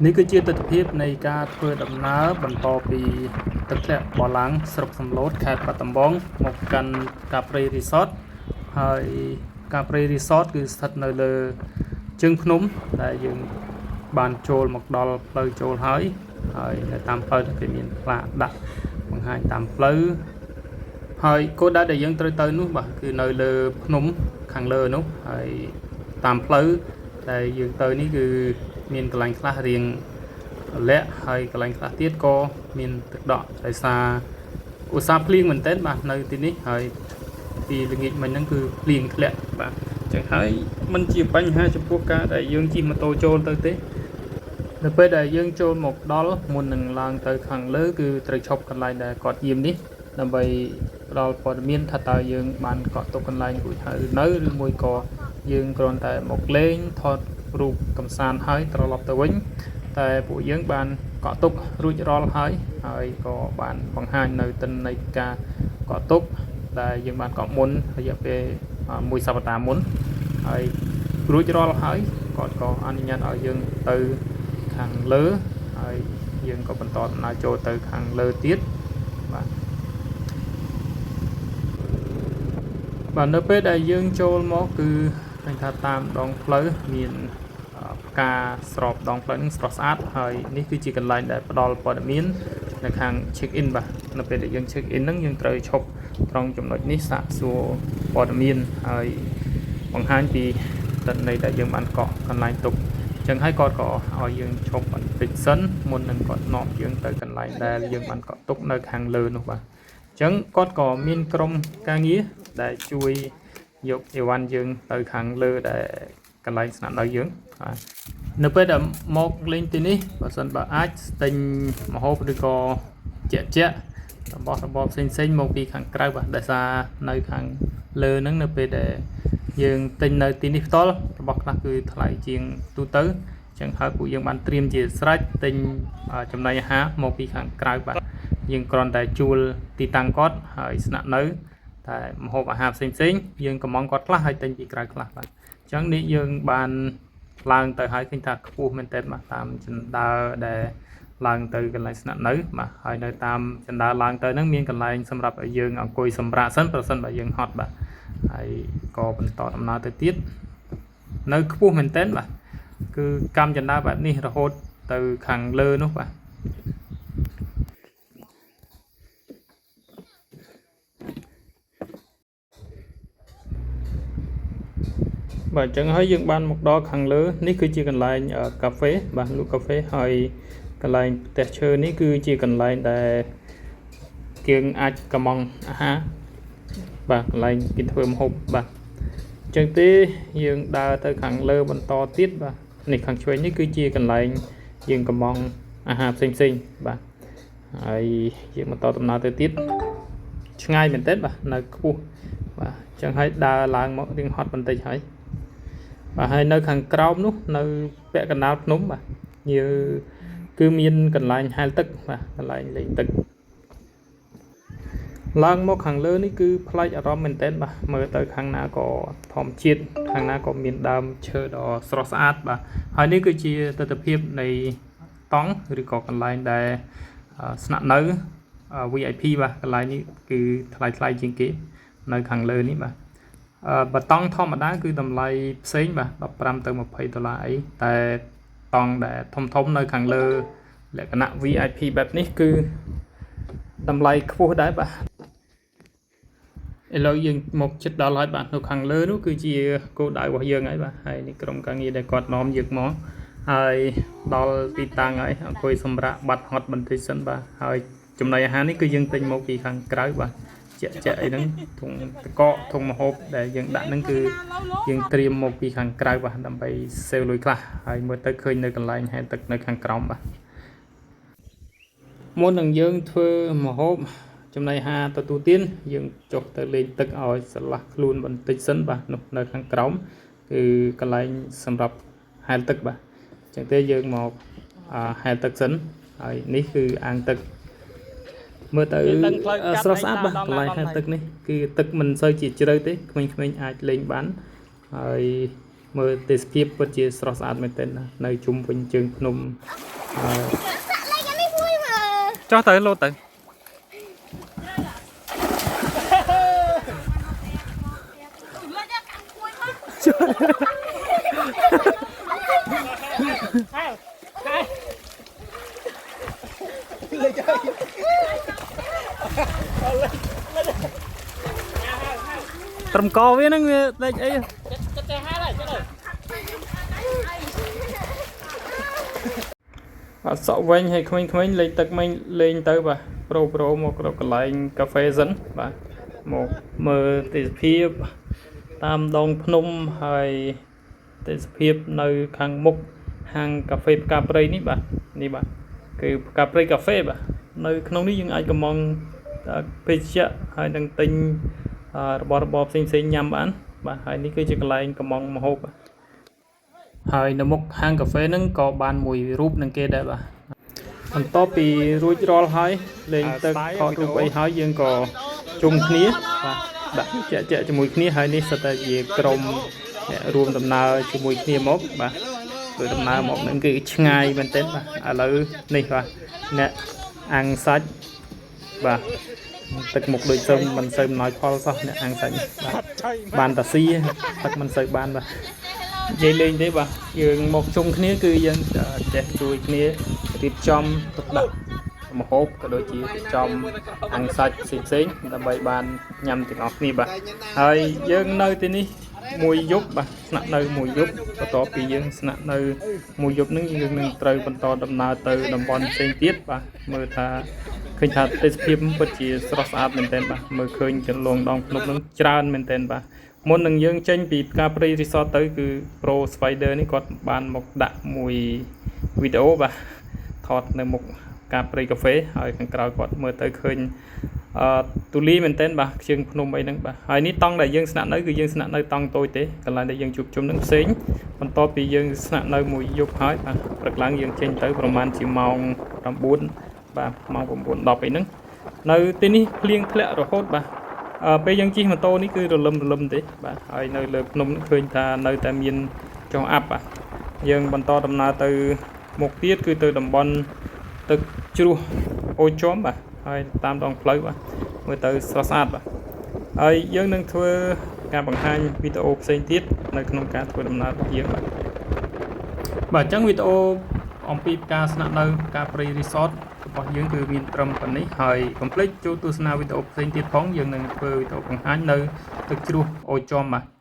នេះគឺជាទិដ្ឋភាពនៃការធ្វើដំណើរបន្តពីទឹកធ្លាក់បឡាំងស្រុកសំឡូតខេត្តបាត់ដំបងមកកាន់ផ្កាព្រៃរីសតហើយផ្កាព្រៃរីសតគឺស្ថិតនៅលើជើងភ្នំដែលយើងបានចូលមកដល់ផ្លូវចូលហើយហើយនៅតាមផ្លូវគេមានផ្លាកដាក់បង្ហាញតាមផ្លូវហើយគោលដៅដែលយើងត្រូវទៅនោះបាទគឺនៅលើភ្នំខាងលើនោះហើយតាមផ្លូវដែលយើងទៅនេះគឺមានកន្លែងខ្លះរៀង លាក់ហើយកន្លែងខ្លះទៀតក៏មានទឹកដក់ដោយសារឧស្សាហ៍ភ្លៀងមែនទែនបាទនៅទីនេះហើយពីល្ងាចមិញហ្នឹងគឺភ្លៀងធ្លាក់បាទអញ្ចឹងហើយมันជាបញ្ហាចំពោះការដែលយើងជិះម៉ូតូចូលទៅទេនៅពេលដែលយើងចូលមកដល់មុននឹងឡើងទៅខាងលើគឺត្រូវឈប់កន្លែងដែលគាត់យាមនេះដើម្បីផ្ដល់ព័ត៌មានថាតើយើងបានកក់ទុកកន្លែងរួចហើយឬនៅឬមួយក៏យើងគ្រាន់តែមកលេងថតរូបកម្សាន្តហើយត្រឡប់ទៅវិញតែពួកយើងបានកក់ទុករួចរាល់ហើយហើយក៏បានបង្ហាញនៅទិន្នន័យការកក់ទុកដែលយើងបានកក់មុនរយៈពេលមួយសប្តាហ៍មុនហើយរួចរាល់ហើយគាត់ក៏អនុញ្ញាតឲ្យយើងទៅខាងលើហើយយើងក៏បន្តដំណើរចូលទៅខាងលើទៀតបាទបាទនៅពេលដែលយើងចូលមកគឺឃើញថាតាមដងផ្លូវមានផ្កាស្រពដងផ្លូវនឹងស្រស់ស្អាតហើយនេះគឺជាកន្លែងដែលផ្ដល់ព័ត៌មាននៅខាង check in បាទនៅពេលដែលយើង check in ហ្នឹងយើងត្រូវឈប់ត្រង់ចំណុចនេះសាកសួរព័ត៌មានហើយបង្ហាញពីទិន្នន័យដែលយើងបានកក់កន្លែងទុកអញ្ចឹងហើយគាត់ក៏ឲ្យយើងឈប់បន្តិចសិនមុននឹងគាត់នាំយើងទៅកន្លែងដែលយើងបានកក់ទុកនៅខាងលើនោះបាទអញ្ចឹងគាត់ក៏មានក្រុមការងារដែលជួយយកអីវ៉ាន់យើងទៅខាងលើដែលកន្លែងស្នាក់នៅយើងបាទនៅពេលដែលមកលេងទីនេះបើសិនបើអាចទិញម្ហូបឬក៏ជាក់ជាក់របស់របរផ្សេងផ្សេងៗមកពីខាងក្រៅបាទដោយសារនៅខាងលើហ្នឹងនៅពេលដែលយើងទិញនៅទីនេះផ្ទាល់របស់ខ្លះគឺថ្លៃជាងទូទៅអញ្ចឹងហើយពួកយើងបានត្រៀមជាស្រេចទិញចំណីអាហារមកពីខាងក្រៅបាទយើងគ្រាន់តែជួលទីតាំងគាត់ហើយស្នាក់នៅតែម្ហូបអាហារផ្សេងផ្សេងៗយើងកំងគាត់ខ្លះហើយទិញពីក្រៅខ្លះបាទអញ្ចឹងនេះយើងបានឡើងទៅហើយឃើញថាខ្ពស់មែនទែនបាទតាមជណ្ដើរដែលឡើងទៅកន្លែងស្នាក់នៅបាទហើយនៅតាមជណ្ដើរឡើងទៅហ្នឹងមានកន្លែងសម្រាប់ឲ្យយើងអង្គុយសម្រាកសិនប្រសិនបើយើងហត់បាទហើយក៏បន្តដំណើរទៅទៀតនៅខ្ពស់មែនទែនបាទគឺកម្មជណ្ដើរបែបនេះរហូតទៅខាងលើនោះបាទបាទអញ្ចឹងហើយយើងបានមកដល់ខាងលើនេះគឺជាកន្លែងកាហ្វេបាទលក់កាហ្វេហើយកន្លែងផ្ទះឈើនេះគឺជាកន្លែងដែលយើងអាចកម្មង់អាហារបាទកន្លែងគេធ្វើម្ហូបបាទអញ្ចឹងទេយើងដើរទៅខាងលើបន្តទៀតបាទនេះខាងឆ្វេងនេះគឺជាកន្លែងយើងកម្មង់អាហារផ្សេងផ្សេងៗបាទហើយយើងបន្តដំណើរទៅទៀតឆ្ងាយមែនទែនបាទនៅខ្ពស់បាទអញ្ចឹងហើយដើរឡើងមករៀងហត់បន្តិចហើយបាទហើយនៅខាងក្រោមនោះនៅពាក់កណ្ដាលភ្នំបាទយើងគឺមានកន្លែងហែលទឹកបាទកន្លែងលេងទឹកឡើងមកខាងលើនេះគឺប្លែកអារម្មណ៍មែនទែនបាទមើលទៅខាងណាក៏ធម្មជាតិខាងណាក៏មានដើមឈើដ៏ស្រស់ស្អាតបាទហើយនេះគឺជាទិដ្ឋភាពនៃតង់ឬក៏កន្លែងដែលស្នាក់នៅ VIP បាទកន្លែងនេះគឺថ្លៃថ្លៃជាងគេនៅខាងលើនេះបាទ បើតង់ធម្មតាគឺតម្លៃផ្សេងបាទ15ទៅ20ដុល្លារអីតែតង់ដែលធំធំនៅខាងលើលក្ខណៈ VIP បែបនេះគឺតម្លៃខ្ពស់ដែរបាទឥឡូវយើងមកចិត្តដល់ហើយបាទនៅខាងលើនោះគឺជាគោលដៅរបស់យើងហើយបាទហើយនេះក្រុមការងារដែលគាត់នាំយើងមកហើយដល់ទីតាំងហើយអង្គុយសម្រាប់បាត់ហត់បន្តិចសិនបាទហើយចំណីអាហារនេះគឺយើងទិញមកពីខាងក្រៅបាទជាក់ជាក់អីហ្នឹងធុងតកកធុងម្ហូបដែលយើងដាក់ហ្នឹងគឺយើងត្រៀមមកពីខាងក្រៅបាទដើម្បីសេវលុយខ្លះហើយមើលទៅឃើញនៅកន្លែងហែលទឹកនៅខាងក្រោមបាទមុននឹងយើងធ្វើម្ហូបចំណីអាហារទទួលទានយើងចុះទៅលេងទឹកឲ្យស្រឡះខ្លួនបន្តិចសិនបាទនោះនៅខាងក្រោមគឺកន្លែងសម្រាប់ហែលទឹកបាទអញ្ចឹងទេយើងមកហែលទឹកសិនហើយនេះគឺអាងទឹកមើលទៅ គេដឹងផ្លូវកាត់ ស្រស់ស្អាតបាទ ឯង កន្លែង ដល់ ហែលទឹកនេះគឺទឹកមិនសូវជាជ្រៅទេក្មេងៗអាចលេងបានហើយ មើលទេសភាពពិតជាស្រស់ស្អាតមែនទែនណានៅជុំវិញជើងភ្នំហើយ សាក់លេងអានេះមួយមើល ចុះទៅលោតទៅ លើកកាន់គួយមក ត្រឹមកវាហ្នឹងវាលេចអីបាទសក់វែងហើយក្មេងៗលេងទឹកមិញលេងទៅបាទប្រូប្រូមករកកន្លែងកាហ្វេសិនបាទមកមើលទេសភាពតាមដងភ្នំហើយទេសភាពនៅខាងមុខហាងកាហ្វេផ្កាព្រៃនេះបាទនេះបាទគឺផ្កាព្រៃកាហ្វេបាទនៅក្នុងនេះយើងអាចកំងភេសជ្ជៈហើយនឹងទិញរបស់របរផ្សេងៗញ៉ាំបានបាទហើយនេះគឺជាកន្លែងកំងម្ហូបបាទ ហើយនៅមុខហាងកាហ្វេហ្នឹងក៏បានមួយរូបនឹងគេដែរបាទបន្ទាប់ពីរួចរាល់ហើយលេងទឹកថតរូបអីហើយយើងក៏ជុំគ្នាបាទដាក់ជែកជែកជាមួយគ្នាហើយនេះសិតតែជាក្រុមអ្នករួមដំណើរជាមួយគ្នាមកបាទធ្វើដំណើរមកហ្នឹងគឺឆ្ងាយមែនទែនបាទឥឡូវនេះបាទអ្នកអាំងសាច់បាទទឹកមុខដូចសឹមមិនសូវអំណោយផលសោះអ្នកអាំងសាច់នេះបាទបានតាស៊ីទឹកមិនសូវបានបាទ និយាយលេងទេបាទយើងមកជុំគ្នាគឺយើងចេះជួយគ្នារៀបចំទុកដាក់ម្ហូបក៏ដូចជារៀបចំអាំងសាច់ផ្សេងៗដើម្បីបានញ៉ាំទាំងអស់គ្នាបាទហើយយើងនៅទីនេះមួយយប់បាទស្នាក់នៅមួយយប់បន្ទាប់ពីយើងស្នាក់នៅមួយយប់ហ្នឹងយើងនឹងត្រូវបន្តដំណើរទៅតំបន់ផ្សេងទៀតបាទមើលថាឃើញថាទេសភាពពិតជាស្រស់ស្អាតមែនទែនបាទមើលឃើញចលងដងភ្នំហ្នឹងច្រើនមែនទែនបាទ មុននឹងយើងចេញពីផ្កាព្រៃ resort ទៅគឺ Pro Spider នេះគាត់បានមកដាក់មួយវីដេអូបាទថតនៅមុខផ្កាព្រៃកាហ្វេហើយខាងក្រៅគាត់មើលទៅឃើញអឺទូលីមែនទែនបាទជើងភ្នំអីហ្នឹងបាទហើយនេះតង់ដែលយើងស្នាក់នៅគឺយើងស្នាក់នៅតង់តូចទេកន្លែងដែលយើងជួបជុំហ្នឹងផ្សេងបន្ទាប់ពីយើងស្នាក់នៅមួយយប់ហើយបាទព្រឹកឡើងយើងចេញទៅប្រហែលជាម៉ោង9បាទម៉ោង9 10អីហ្នឹងនៅទីនេះភ្លៀងធ្លាក់រហូតបាទ អឺពេលយើងជិះម៉ូតូនេះគឺរលឹមរលឹមទេបាទហើយនៅលើភ្នំនេះឃើញថានៅតែមានចុះអាប់បាទយើងបន្តដំណើរទៅមុខទៀតគឺទៅតំបន់ទឹកជ្រោះអូជាំបាទហើយតាមដងផ្លូវបាទមើលទៅស្រស់ស្អាតបាទហើយយើងនឹងធ្វើការបង្ហាញវីដេអូផ្សេងទៀតនៅក្នុងការធ្វើដំណើររបស់យើងបាទបាទអញ្ចឹងវីដេអូអំពីការស្នាក់នៅផ្កាព្រៃ resort របស់យើងគឺមានត្រឹមប៉ុណ្នេះហើយកុំភ្លេចចូលទស្សនាវីដេអូផ្សេងទៀតផងយើងនឹងធ្វើវីដេអូបង្ហាញនៅទឹកជ្រោះអូជាំបាទ